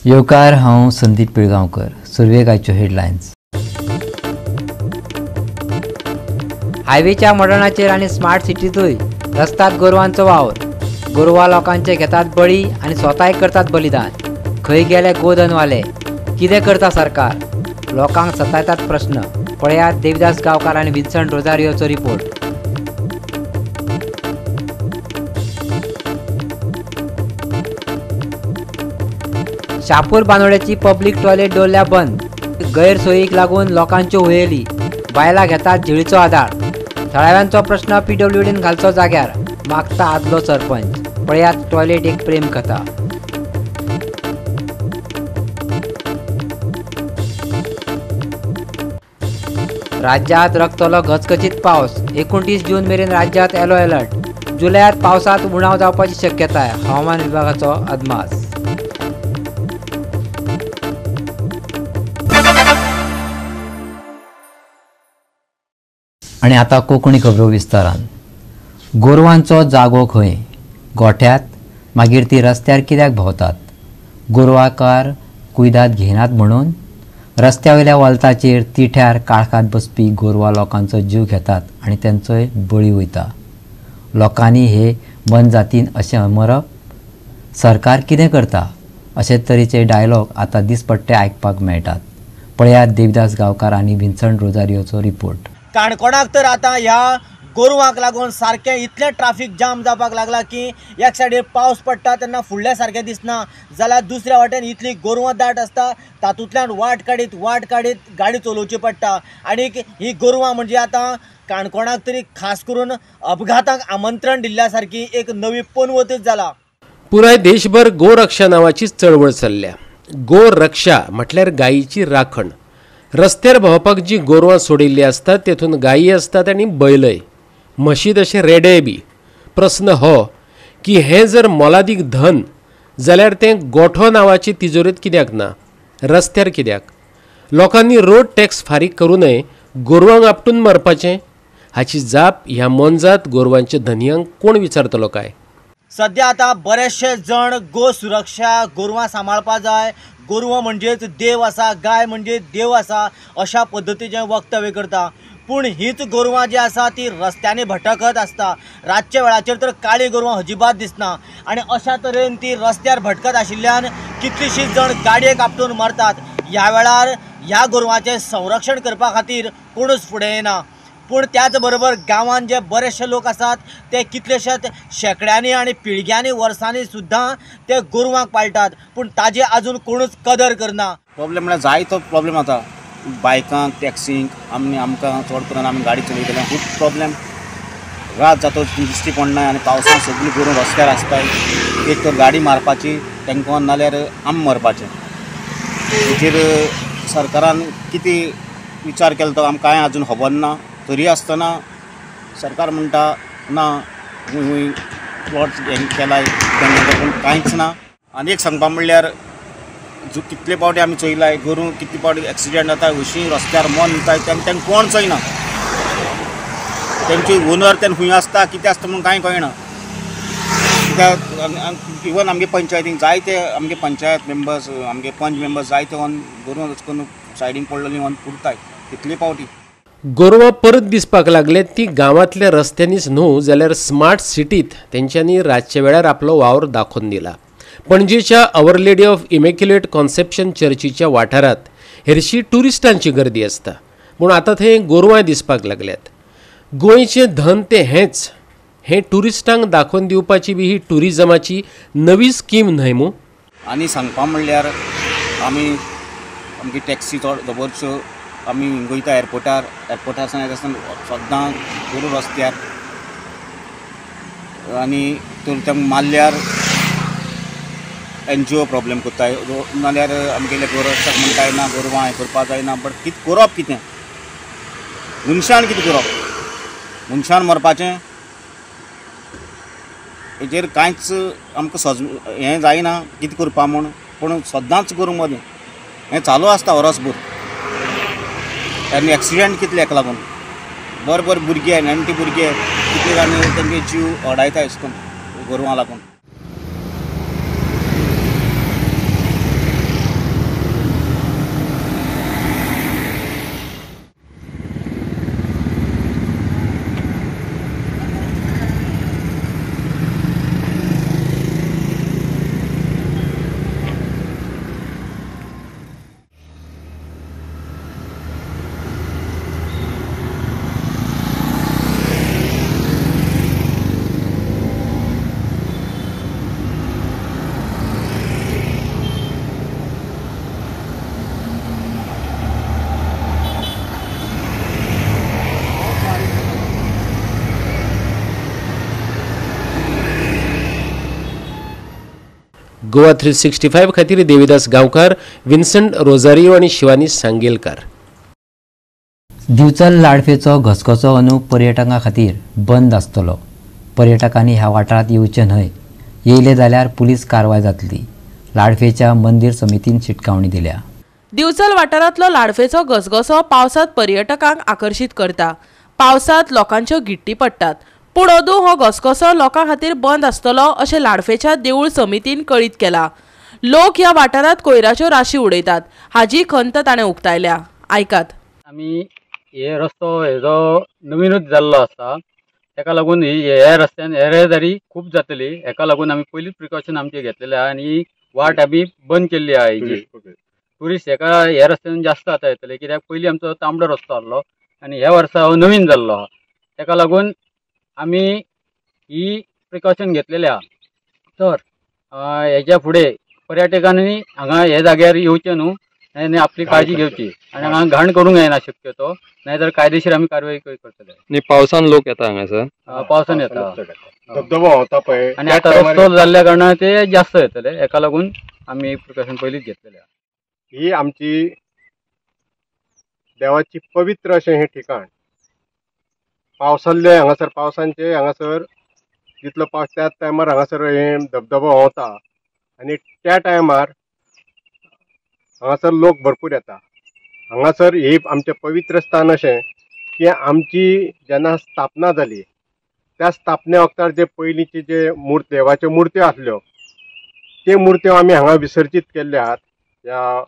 येवकार, हांव संदीप पिळगांवकर. सुरवेक आयच्यो हेडलायन्स. हायवेच्या मडणाचेर आनी स्मार्ट सिटींतूय रस्तात गोरवांचो वावर. गोरवां लोकांचे घेतात बळी आनी स्वताय करतात बलिदान. खंय गेले गोधनवाले? कितें करता सरकार? लोकांक सतायतात प्रस्न. पळयात देविदास गांवकार आनी विन्संट रोजारियोचो रिपोर्ट. शापूर बांदोड्याची पब्लीक टॉयलेट दवरल्या बंद. गैरसोयीक लागून लोकांच्यो हुयेली. बायलां घेतात झिळीचो आदार. थळाव्यांचो प्रश्न पीडब्ल्यूडीन घालचो जाग्यार, मागता आदलो सरपंच. पळयात टॉयलेट एक प्रेम कथा. राज्यात रकतलो घचघचीत पावस. 29 जून मेरेन राज्यात येलो अलर्ट. जुलयात पावसात उणाव जावपाची शक्यताय, हवामान विभागाचो अदमास. आनी आतां कोंकणी खबरो विस्तारान. गोरवांचो जागो खंय? गोठ्यात? मागीर ती रस्त्यार कित्याक भोंवतात? गोरवाकार कुयदाद घेनात म्हणून रस्त्या वयल्या वल्ताचेर तिठ्यार काळखांत बसपी गोरवां लोकांचो जीव घेतात आनी तेंचोय बळी वयता. लोकांनी हे मोनजातीन अशें मरप? सरकार कितें करता? अशे तरेचे डायलॉग आतां दिसपट्टे आयकपाक मेळटात. पळयात देविदास गांवकार आनी विन्संट रोजारियोचो रिपोर्ट. काणकोणाक तर आतां ह्या गोरवांक लागून सारकें इतलें ट्राफीक जाम जावपाक लागला की एक सायडीर पावस पडटा तेन्ना फुडल्या सारकें दिसना, जाल्यार दुसऱ्या वाटेन इतली गोरवां दाट आसता तातूंतल्यान वाट काडीत वाट काडीत गाडी चलोवची पडटा. आनी ही गोरवां म्हणजे आतां काणकोणाक तरी खास करून अपघातांक आमंत्रण दिल्ल्या सारकी एक नवी पनवतच जाला. पुराय देशभर गोरक्षा नांवाची चळवळ चल्ल्या. गोरक्षा म्हटल्यार गायीची राखण. रस्त्यार भोंवपाक जी गोरवां सोडिल्लीं आसतात तेतून गायी आसतात आनी बैलय, म्हशी तशें रेडेय बी. प्रस्न हो की हें जर मोलादीक धन जाल्यार तें गोठो नांवाची तिजोरेंत कित्याक ना, रस्त्यार कित्याक? लोकांनी रोड टॅक्स फारीक करूं नये गोरवांक आपटून मरपाचें? हाची जाप ह्या मोनजात गोरवांच्या धनयांक कोण विचारतलो काय? सद्या आतां बरेचशे जण गो सुरक्षा, गोरवां सांबाळपा जाय, गोरवां म्हणजेच देव आसा, गाय म्हणजे देव आसा अशा पद्दतीचें वक्तव्य करता. पूण हीच गोरवां जी आसा ती रस्त्यांनी भटकत आसता. रातच्या वेळाचेर तर काळी गोरवां अजिबात दिसना आनी अशा तरेन ती रस्त्यार भटकत आशिल्ल्यान कितलीशींच जण गाडयेक आपटून मरतात. ह्या वेळार ह्या गोरवांचें संरक्षण करपा खातीर कोणूच फुडें येना. पूण त्याच बरोबर गांवांत जे बरेचशे लोक आसात ते कितलेशेच शेंकड्यांनी आनी पिळग्यांनी वर्सांनी सुद्दां ते गोरवांक पाळटात, पूण ताजी आजून कोणूच कदर करना. प्रॉब्लेम म्हळ्यार जायतो प्रॉब्लेम जाता बायकांक, टॅक्सींक. आमी आमकां चड करून आमी गाडी चलयतले खूब प्रॉब्लेम. रात जातो दिश्टी पडना आनी पावसांत सगळीं गोरवां रस्त्यार आसताय. एक तर गाडी मारपाची तांकां, नाल्यार आमी मरपाचें. हेचेर सरकारान कितें विचार केलो तो आमकां कांय आजून खबर ना. तरी आसतना सरकार म्हणटा ना खंय प्लॉट केलाय, पूण कांयच ना. आनी एक सांगपा म्हणल्यार कितले पावटी आमी चोयलाय गोरूं कितले पावटी एक्सिडंट जाता, अशीं रस्त्यार मन वताय तेन्ना तेंकां कोण चोयना. तेंची ओनर तेन्ना खंय आसता कितें आसता म्हूण कांय कळना. कित्याक इवन आमगे पंचायतीन जायते आमगे पंचायत मेंबर्स, आमगे पंच मेंबर्स जायते ऑन गोरवां करून सायडीन पडलेली ऑन पुरताय कितले पावटी. गोरवां परत दिसपाक लागले ती गांवांतल्या रस्त्यांनीच न्हू जाल्यार स्मार्ट सिटीत तेंच्यांनी रातच्या वेळार आपलो वावर दाखोवन दिला. पणजेच्या our lady of immaculate conception चर्चीच्या वाठारांत हेरशी ट्युरिस्टांची गर्दी आसता, पूण आतां थंय गोरवां दिसपाक लागल्यात. गोंयचें धन तें हेंच. हें ट्युरिस्टांक दाखोवन दिवपाची बी ही ट्युरिजमाची नवी स्कीम न्हय मूं? आनी सांगपा म्हणल्यार आमी आमची टॅक्सी चड जबरच्यो आमी वयता एअरपोर्टार, एअरपोर्टार सावन येता आसतना सद्दां गोरूं रस्त्यार आनी तर तें मारल्यार एन जी ओ प्रॉब्लेम करताय, नाल्यार आमगेले गोरक्षक म्हणटाय ना गोरवां हें करपा जायना. बट कितें करप कितें? मनशान कितें करप, मनशान मरपाचें हेजेर कांयच आमकां सज हें जायना कितें करपा म्हूण. पूण सदांच गोरवां मदीं हें चालू आसता वरसभर. आनी एक्सिडंट कितले हेका लागून बरे बरे भुरगे नेणटे भुरगे कितले जाण तेंगे जीव अडायता अशें करून गोरवां लागून. गोवा 365 खातीर देवीदास गांवकार, विन्संट रोजारियो आनी शिवानी सांगेलकार. दिवचल लाडफेचो घसघसो अंदू पर्यटकां खातीर बंद आसतलो. पर्यटकांनी ह्या वाठारांत येवचें न्हय, येयले जाल्यार पुलीस कारवाय जातली. लाडफेच्या मंदिर समितीन शिटकावणी दिल्या. दिवचल वाठारांतलो लाडफेचो घसघसो पावसांत पर्यटकांक आकर्शीत करता. पावसांत लोकांच्यो गिट्टी पडटात. पूण अंदू हो घसघसो लोकां खातीर बंद आसतलो अशें लाडफेच्या देवूळ समितीन कळीत केला. लोक ह्या वाठारांत कोयराच्यो राशी उडयतात हाजी खंत ताणें उक्तायल्या. आयकात. आमी हे रस्तो हेजो नवीनूच जाल्लो आसा, ताका लागून ह्या रस्त्यान येरादारी खूब जातली. हेका लागून आमी पयलींच प्रिकॉशन आमचे घेतलेले आहा आनी वाट आमी बंद केल्ली आहा. हेजी ट्युरिस्ट हेका ह्या रस्त्यान जास्त आतां येतले, कित्याक पयलीं आमचो तांबडो रस्तो आहलो आनी ह्या वर्सा हो नवीन जाल्लो आहा. ताका लागून आमी ही प्रिकॉशन घेतलेले आहा. तर हेज्या फुडें पर्यटकांनी हांगा हे जाग्यार येवचें न्हू आनी आपली काळजी घेवची आनी हांगा घाण करूंक जायना शक्यतो, नाही तर कायदेशीर आमी कारवाई करतले. आनी पावसान लोक येता हांगासर, पावसान येता, धबधबो व्हांवता पळय आनी आतां रस्तो जाल्ल्या कारणान ते जास्त येतले, हेका लागून आमी प्रिकॉशन पयलींच घेतलेले आहा. ही आमची देवाची पवित्र अशें हें ठिकाण. पावसाल्ले हांगासर पावसांचे हांगासर जितलो पावस त्याच टायमार हांगासर हें धबधबो व्हांवता आनी त्या टायमार हांगासर लोक भरपूर येता. हांगासर ही आमचें पवित्र स्थान अशें की आमची जेन्ना स्थापना जाली त्या स्थापने वखतार जे पयलींची जे मूर्ती देवाच्यो मुर्त्यो आसल्यो त्यो मुर्त्यो आमी हांगा विसर्जीत केल्ले आहात ह्या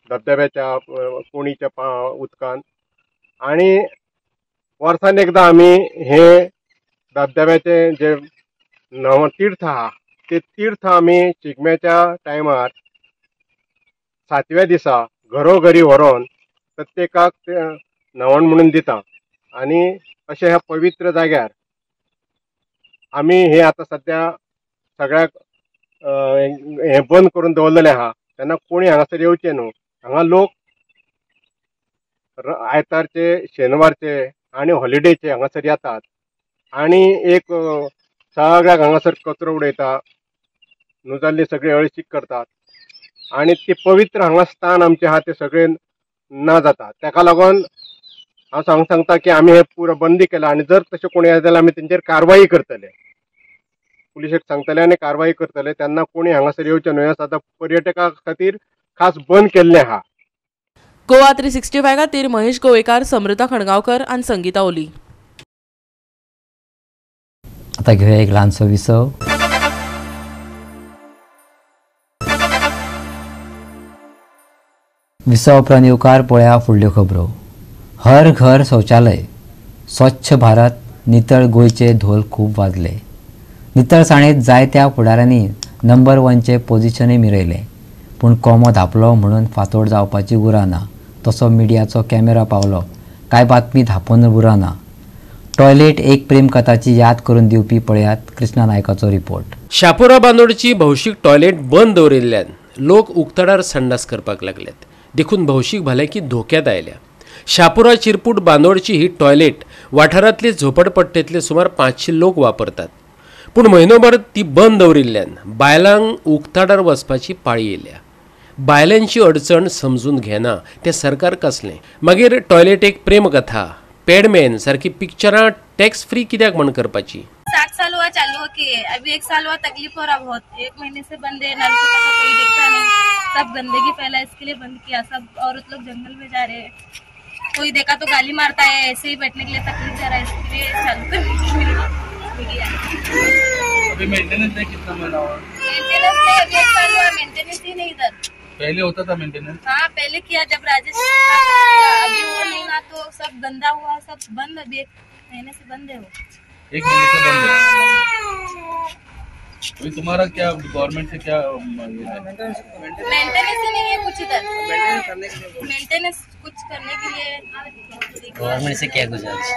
धबधब्याच्या कोणीच्या उदकान. आनी वर्सान एकदां आमी हे धबधब्याचें जे नव तीर्थ आहा ते तीर्थ आमी शिगम्याच्या टायमार सातव्या दिसा घरोघरी व्हरोन प्रत्येकाक ते न्हावण म्हणून दिता. आनी अशें ह्या पवित्र जाग्यार आमी हे आतां सद्या सगळ्याक हें बंद करून दवरलेलें आहा. तेन्ना कोणी हांगासर येवचें न्हू. हांगा लोक आयतारचे, शेनवारचे आनी हॉलिडेचे हांगासर येतात आनी एक सगळ्याक हांगासर कचरो उडयता, न्हू जाल्ली सगळी अळशीक करतात आनी ती पवित्र हांगा स्थान आमचें आहा तें सगळें ना जाता. ताका लागून हांव सांगता की आमी हें पुरो बंदी केलां आनी जर तशें कोणी येत जाल्यार आमी तेंचेर कारवाई करतले, पुलिशेक सांगतले आनी कारवाई करतले. तेन्ना कोणी हांगासर येवचें न्हय. आतां पर्यटकां खातीर खास बंद केल्लें आहा. गोवा 365 खातीर महेश गोवेकार, समृता खणगांवकर आनी संगीता ओली. आता घेऊया एक ल्हानसो विसव. विसव उपरांत येवकार पळया फुडल्यो खबरो. हर घर शौचालय, स्वच्छ भारत, नितळ गोंयचे धोल खूब वाजले. नितळसाणेंत जायत्या फुडाऱ्यांनी नंबर 1चें पोजिशनय मिरयलें. पूण कोमो धांपलो म्हणून फांतोड जावपाची उरना, तसो मिडियाचो कॅमेरा पावलो काय बातमी धांपून उरना. टॉयलेट एक प्रेमकथाची याद करून दिवपी पळयात कृष्णा नायकाचो रिपोर्ट. शापोरा बांदोडची भौशीक टॉयलेट बंद दवरिल्ल्यान लोक उक्ताडार संडास करपाक लागल्यात, देखून भौशीक भलायकी धोक्यात आयल्या. शापोरा चिरपूट बांदोडची ही टॉयलेट वाठारांतले झोपडपट्टेंतले सुमार 500 लोक वापरतात, पूण म्हयनोभर ती बंद दवरिल्ल्यान बायलांक उक्ताडार वचपाची पाळी येयल्या. बायलांची अडचण समजून घेना तें सरकार कसलें? मागीर टॉयलेट एक प्रेमकथा, पॅडमॅन सारकी पिक्चरां टॅक्स फ्री कित्याक म्हण करपाची? 7 साल हुआ चालू किए, अभी 1 साल हुआ तकलीफ हो रहा बहुत। 1 महीने से बंद है, नल का कोई देखता नहीं, सब गंदगी फैला, इसके लिए बंद किया। सब औरत लोग जंगल में जा रहे हैं, कोई देखा तो गाली मारता है, ऐसे ही बैठने के लिए तकलीफ दे रहा है, इसके लिए चालू कर। अभी मेंटेनेंस नहीं कितना महीना हुआ? मेंटेनेंस नहीं, अभी 1 साल हुआ, मेंटेनेंस ही नहीं इधर। पहले होता था मेंटेनेंस? हाँ पहले किया जब राजेश, अभी वो नहीं ना तो सब गंदा हुआ, सब बंद। अभी 1 महीने से बंद है वो। 1 महीने से बंद है। अभी तुम्हारा क्या गवर्नमेंट से क्या मेंटेनेंस ही नहीं है कुछ इधर? मेंटेनेंस कुछ करने के लिए गवर्नमेंट से क्या गुजारिश?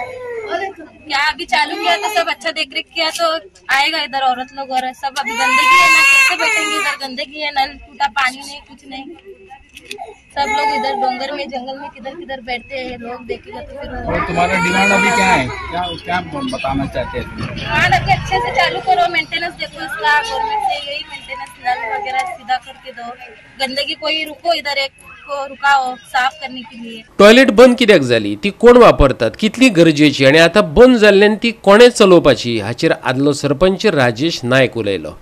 क्या अभी चालू किया तो सब अच्छा देख रेख किया तो आएगा इधर औरत लोग, और सब अभी गंदगी है ना, कैसे बैठेंगे इधर? गंदगी है, नल टूटा, पानी नहीं, कुछ नहीं, सब लोग इधर डोंगर में जंगल में किधर किधर बैठते हैं लोग, देखेगा तो फिर। और तुम्हारा डिमांड अभी क्या है, क्या क्या बताना चाहते हैं? डिमांड अभी अच्छे से चालू करो, मेंटेनेंस देखो इसका, गवर्नमेंट से यही मेंटेनेंस, नल वगैरह सीधा करके दो, गंदगी कोई रुको इधर, एक को रुकाओ साफ करने के लिए। टॉयलेट बंद कित्याक जाली, ती कोण वापरतात, कितली गरजेची आनी आतां बंद जाल्ल्यान ती कोणें चलोवपाची हाचेर आदलो सरपंच राजेश नायक उलयलो.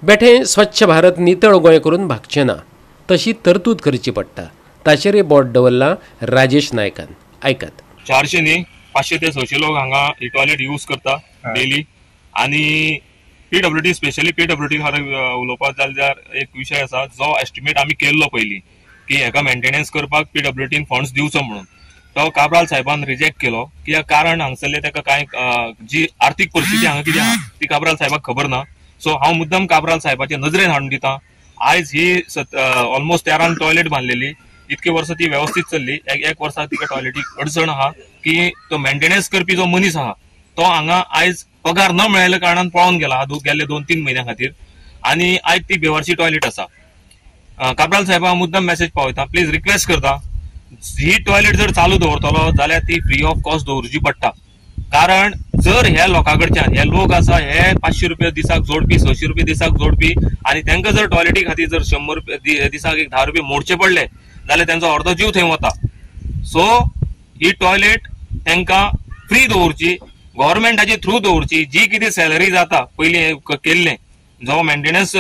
बेठें स्वच्छ भारत नितळ गोंय करून भागचें ना, तशी तरतूद करची पडटा, ताचेरय बोट दवरलां राजेश नायकान. आयकात. 400 न्ही 500 ते 600 लोक हांगा ही टॉयलेट यूज करता डेली. आनी पीडब्ल्यूडी, स्पेशली पीडब्ल्यूडी खातीर उलोवपाक जाल्यार एक विशय आसा जो एस्टिमेट आमी केल्लो पयलीं की हेका मेंटेनन्स करपाक पीडब्ल्यूडीन फंड्स दिवचो म्हणून, तो काब्राल साहेबान रिजेक्ट केलो. कित्याक कारण हांगसरले ताका कांय जी आर्थीक परिस्थिती हांगा कितें आहा ती काब्राल साहेबाक खबर ना. सो हांव मुद्दम काब्राल साहेबाचे नजरेन हाडून दिता, आयज ही ऑलमोस्ट 13 टॉयलेट बांदलेली, इतके वर्सां ती वेवस्थीत चल्ली. एक वर्सा तिका टॉयलेटीक अडचण आहा की तो मेंटेनन्स करपी जो मनीस आहा तो हांगा आयज पगार न मेळिल्ल्या कारणान पळोवन गेला गेल्ले 2-3 म्हयन्या खातीर, आनी आयज ती बेवारशी टॉयलेट आसा. काब्राल साहेबा मुद्दम मेसेज पावयता, प्लीज रिक्वेस्ट करता, ही टॉयलेट जर चालू दवरतलो जाल्यार ती फ्री ऑफ कॉस्ट दवरची पडटा. कारण जर ह्या लोकां कडच्यान हे लोक आसा हे 500 रुपया दिसाक जोडपी, 600 रुपया दिसाक जोडपी, आनी तांकां जर टॉयलेटी खातीर जर 100 रुपया दिसाक एक 10 रुपया मोडचे पडले जाल्यार तांचो अर्दो जीव थंय वता. सो ही टॉयलेट तांकां फ्री दवरची, गव्हर्मेंटाचे थ्रू दवरची. जी कितें सॅलरी जाता पयलीं केल्लें जो मेंटेनन्स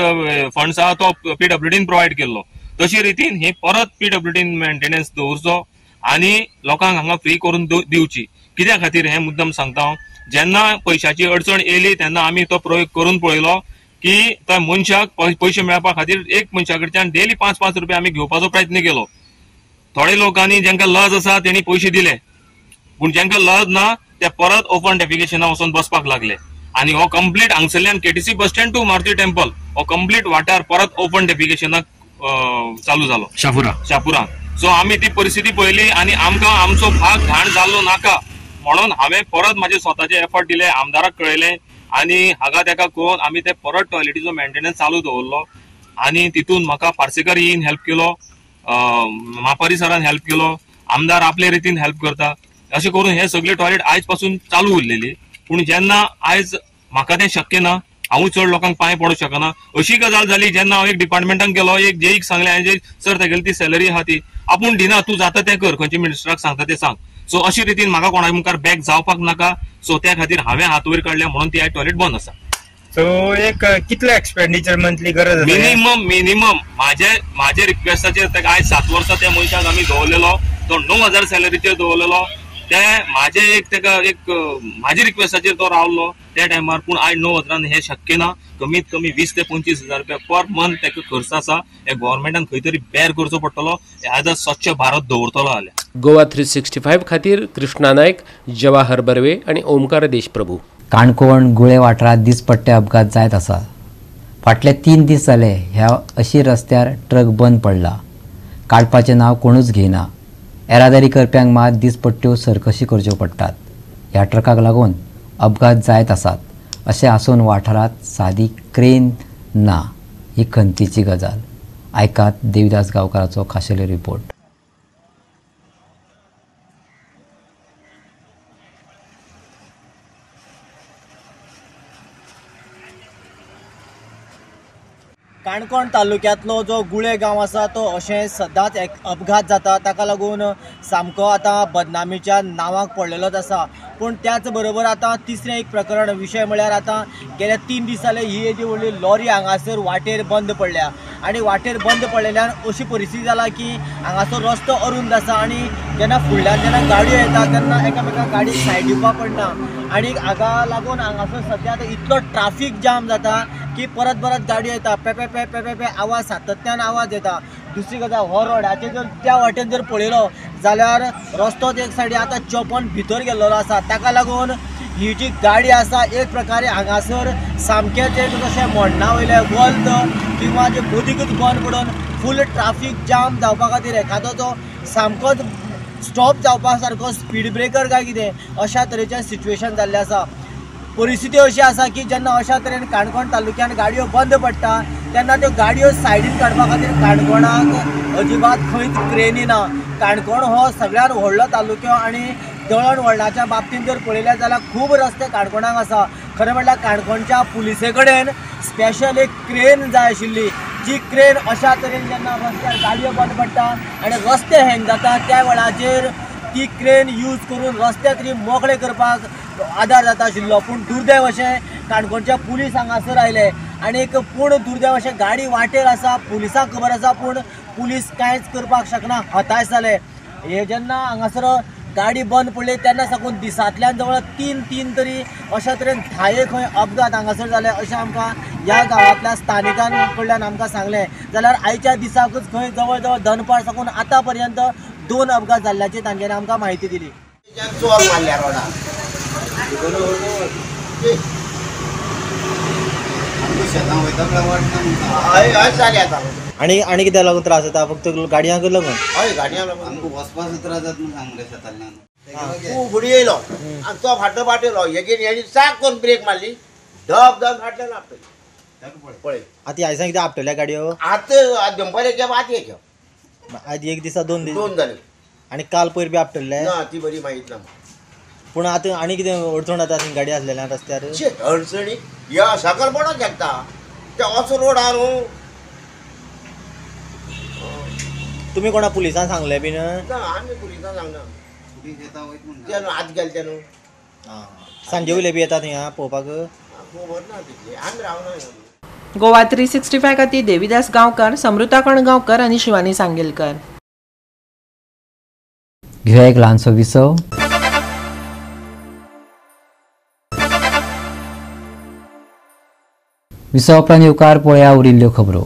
फंड्स आहा तो पीडब्ल्यूडीन प्रोवायड केल्लो, तशी रितीन हे परत पीडब्ल्यूडीन मेंटेनन्स दवरचो आनी लोकांक हांगा फ्री करून दिवची. कित्या खातीर हें मुद्दम सांगता हांव, जेन्ना पयशाची अडचण येयली तेन्ना आमी तो प्रयोग करून पळयलो की त्या मनशाक पयशे मेळपा खातीर एक मनशा कडच्यान डेली 5-5 रुपया आमी घेवपाचो प्रयत्न केलो. थोडे लोकांनी जांकां लज आसा तेणी पयशे दिले, पूण जांकां लज ना ते परत ओपन डेफिकेशना वचून बसपाक लागले. आनी हो कंप्लीट हांगसरल्यान KTC bus stand to Maruti temple हो कंप्लीट वाठार परत ओपन डेफिकेशनाक चालू जालो शापुरा. सो आमी ती परिस्थिती पळयली आनी आमकां आमचो भाग घाण जाल्लो नाका म्हणून हांवें परत म्हाजे स्वताचे एफर्ट दिले, आमदाराक कळयलें आनी हागा तेका करून आमी ते परत टॉयलेटीचो मेंटेनन्स चालू दवरलो. आनी तितून म्हाका पार्सेकर येन हेल्प केलो, मापारी सरान हेल्प केलो, आमदार आपले रितीन हेल्प करता. अशें करून हे सगळे टॉयलेट आयज पासून चालू उरलेली. पूण जेन्ना आयज म्हाका तें शक्य ना, हांवूय चड लोकांक पांय पडूंक शकना अशी गजाल जाली. जेन्ना हांव एक डिपार्टमेंटाक गेलो, एक जेईक सांगलें, हांवें सर तेगेली ती सॅलरी आहा ती आपूण दिना, तूं जाता तें कर, खंयच्या मिनिस्टराक सांगता तें सांग. सो अशी रितीन म्हाका कोणा मुखार बॅक जावपाक नाका, सो त्या खातीर हांवें हात वयर काडल्या म्हणून ती आयज टॉयलेट बंद आसा. सो एक कितले एक्सपेंडिचर मंथली गरज आसा? मिनिमम म्हाजे रिक्वेस्टाचेर ताका आयज 7 वर्सां त्या मनशाक आमी दवरलेलो, तो 9,000 सॅलरीचेर दवरलेलो. ते म्हाजे एक ताका एक म्हाजे रिक्वेस्टाचेर तो रावलो त्या टायमार. पूण आयज 9,000 हें शक्य ना, कमीत कमी 20 ते 25 हजार रुपया पर मंथ ताका खर्च आसा. हे गव्हर्मेंटान खंय तरी बेर करचो पडटलो ह्या जर स्वच्छ भारत दवरतलो जाल्यार. गोवा 365 खातीर कृष्णा नायक, जवाहर बर्वे आनी ओमकार देशप्रभू. काणकोण गुळे वाठारांत दिसपट्टे अपघात जायत आसा. फाटले 3 दीस जाले ह्या अशी रस्त्यार ट्रक बंद पडला, काडपाचें नांव कोणूच घेयना. येरादारी करप्यांक मात दिसपट्ट्यो सरकशी करच्यो पडटात. ह्या ट्रकाक लागून अपघात जायत आसात. अशें आसून वाठारांत सादी क्रेन ना, ही खंतीची गजाल. आयकात देविदास गांवकाराचो खाशेलो रिपोर्ट. काणकोण तालुक्यांतलो जो गुळे गांव आसा तो अशें सदांच एक अपघात जाता, ताका लागून सामको आतां बदनामीच्या नांवाक पडलेलोच आसा. पूण त्याच बरोबर आतां तिसरें एक प्रकरण विशय म्हळ्यार आतां गेल्या 3 दिसांनी ही येदी व्हडली लॉरी हांगासर वाटेर बंद पडल्या आनी वाटेर बंद पडलेल्यान अशी परिस्थिती जाला की हांगासर रस्तो अरुंद आसा आनी जेन्ना फुडल्यान जेन्ना गाडयो येता तेन्ना एकामेकांक गाडी सायड दिवपाक पडना आनी हाका लागून हांगासर सद्या आतां इतलो ट्राफीक जाम जाता की परत परत गाडयो येता, pay pay pay pay pay आवाज सातत्यान आवाज येता. दुसरी गजाल, हो रोडाचेर जर त्या वाटेन जर पळयलो जाल्यार रस्तोच एक सायडी आतां चोपोन भितर गेल्लो आसा, ताका लागून ही जी गाडी आसा एक प्रकारे हांगासर सामकेंच एक कशें मोडणा वयलें वल्द किंवा जे मदींकच बंद पडून फूल ट्राफीक जाम जावपा खातीर एखादो जो सामकोच स्टॉप जावपा सारको स्पीड ब्रेकर काय कितें अशा तरेचें सिच्युएशन जाल्लें आसा. परिस्थिती अशी आसा की जेन्ना अशा तरेन काणकोण तालुक्यान गाडयो बंद पडटा तेन्ना त्यो गाडयो सायडीन काडपा खातीर काणकोणाक अजिबात खंयच क्रेनी ना. काणकोण हो सगळ्यात व्हडलो तालुको आनी दळण वळणाच्या बाबतींत जर पळयलें जाल्यार खूब रस्ते काणकोणाक आसा. खरें म्हटल्यार काणकोणच्या पुलिसे कडेन स्पेशल एक क्रेन जाय आशिल्ली, जी क्रेन अशा तरेन जेन्ना रस्त्यार गाडयो बंद पडटा आनी रस्ते हँग जाता त्या वेळाचेर ती क्रेन यूज करून रस्ते तरी मोकळे करपाक आदार जाता आशिल्लो. पूण दुर्दैव अशें काणकोणच्या पुलीस हांगासर आयले आनी एक पूण दुर्दैव अशें गाडी वाटेर आसा, पुलिसांक खबर आसा पूण पुलीस कांयच करपाक शकना, हताश जाले. हे जेन्ना हांगासर गाडी बंद पडली तेन्ना साकून दिसांतल्यान जवळ 3 तरी अशा तरेन 10 खंय अपघात हांगासर जाले अशें आमकां ह्या गांवांतल्या स्थानिकां कडल्यान आमकां सांगलें. जाल्यार आयच्या दिसाकूच खंय जवळ जवळ दनपार साकून आतां पर्यंत 2 अपघात जाल्ल्याची तांच्यांनी आमकां म्हायती दिली. चोर मारल्या रोडार, आनी आनी कित्याक लागून त्रास जाता? फक्त गाडयांक लागून? हय, गाडयांक लागून आमकां वचपाक त्रास जाता म्हणून सांगले शेतांतल्यान. तूं फुडें येयलो आनी तो फाटलो फाट येयलो, हेजेर हेणी चाक करून ब्रेक मारली, धब धब फाटल्यान आपटली. पळय आतां ह्या दिसांनी कितें आपटल्या गाडयो? आतां दनपार एक खेप, आतां एक खेप. आज एक दिसा 2 दीस 2 जाले. आनी काल पयर बी आपटले ना? ती बरी माहीत ना. पूण आतां आनी कितें अडचण जाता थंय गाडी आसलेल्या रस्त्यार? अडचणी या सकल पडोंक शकता, ते असो रोड आहा न्हू. तुमी कोणा पुलिसांक सांगलें बीन? ना, आमी पुलिसांक सांगना, ते न्हू आत गेले ते न्हू. सांजे वयले बी येता थंय पळोवपाक? खबर ना तितली, आमी रावना. गोवा 365 खातीर देवीदास गांवकार, समृता कणगांवकर आनी शिवानी सांगेलकर. घेवया एक ल्हानसो विसव. विसवा उपरांत येवकार पळया उरिल्ल्यो खबरो.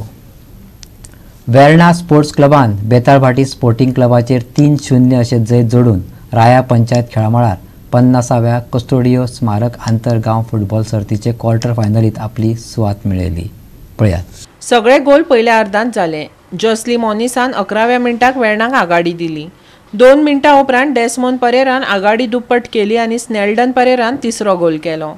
वेर्णा स्पोर्ट्स क्लबान बेताळभाटी स्पोर्टिंग क्लबाचेर 3-0 अशें जैत जोडून राया पंचायत खेळामळार 50व्या कस्तोडियो स्मारक आंतरगांव फुटबॉल सर्तीचे क्वॉर्टर फायनलीत आपली सुवात मेळयली. पळयात. सगळे गोल पयल्या अर्दांत जाले. जॉस्ली मोनिसान 11व्या मिनटाक वेर्णाक आघाडी दिली. 2 मिनटां उपरांत डेस्मोन परेरान आघाडी दुप्पट केली आनी स्नेल्डन परेरान तिसरो गोल केलो.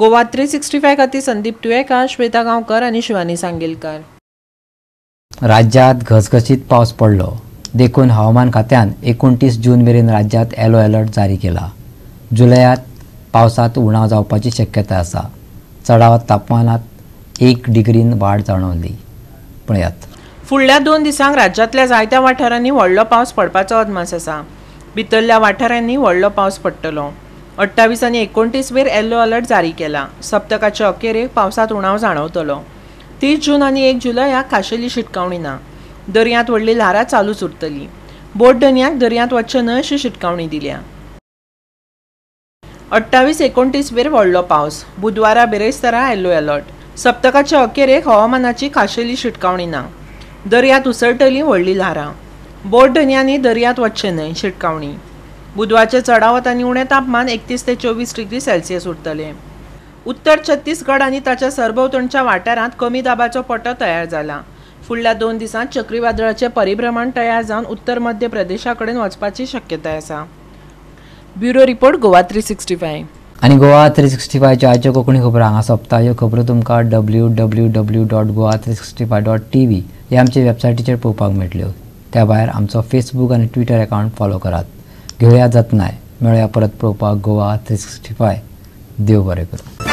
गोवा 365 खातीर संदीप तुयेकार, श्वेता गांवकर आनी शिवानी सांगेलकर. राज्यात घसघशीत पावस पडलो देखून हवामान खात्यान 29 जून मेरेन राज्यात येलो अलर्ट जारी केला. जुलयात पावसात उणाव जावपाची शक्यता आसा. चडावत तापमानात 1 डिग्रीन वाड जाणवली. पळयात. फुडल्या 2 दिसांक राज्यांतल्या जायत्या वाठारांनी व्हडलो पावस पडपाचो अदमास आसा. भितरल्या वाठारांनी व्हडलो पावस पडटलो. 28 आनी 29 वेर येलो अलर्ट जारी केला. सप्तकाचे अखेरेक पावसांत उणाव जाणवतलो. 30 जून आनी 1 जुलयाक खाशेली शिटकावणी ना. दर्यांत व्हडली ल्हारां चालूच उरतली. बोट धनयांक दर्यांत वचचें न्हय अशी शिटकावणी दिल्या. 28 29 वेर व्हडलो पावस. बुधवारा बिरेस्तारा येलो अलर्ट. सप्तकाचे अखेरेक हवामानाची खाशेली शिटकावणी ना. दर्यांत उसळटली व्हडली ल्हारां. बोट धनयांनी दर्यांत वचचें न्हय शिटकावणी. बुधवारचें चडावत आनी उणें तापमान 31 ते 24 डिग्री सेल्सियस उरतलें. उत्तर छत्तीसगड आनी ताच्या सरभोंवतणच्या वाठारांत कमी दाबाचो पट्टो तयार जाला. फुडल्या 2 दिसांत चक्रीवादळाचें परिभ्रमण तयार जावन उत्तर मध्य प्रदेशा कडेन वचपाची शक्यताय आसा. Bureau report, Goa 365. आनी गोवा 365च्यो आयच्यो कोंकणी खबरो हांगा सोंपता. ह्यो खबरो तुमकां www.goa365.tv ह्या आमच्या वेबसायटीचेर पळोवपाक मेळटल्यो. त्या भायर आमचो फेसबूक आनी ट्विटर अकावंट फॉलो करात. घेवया जतनाय. मेळया परत पळोवपाक गोवा 365. देव बरें करूं.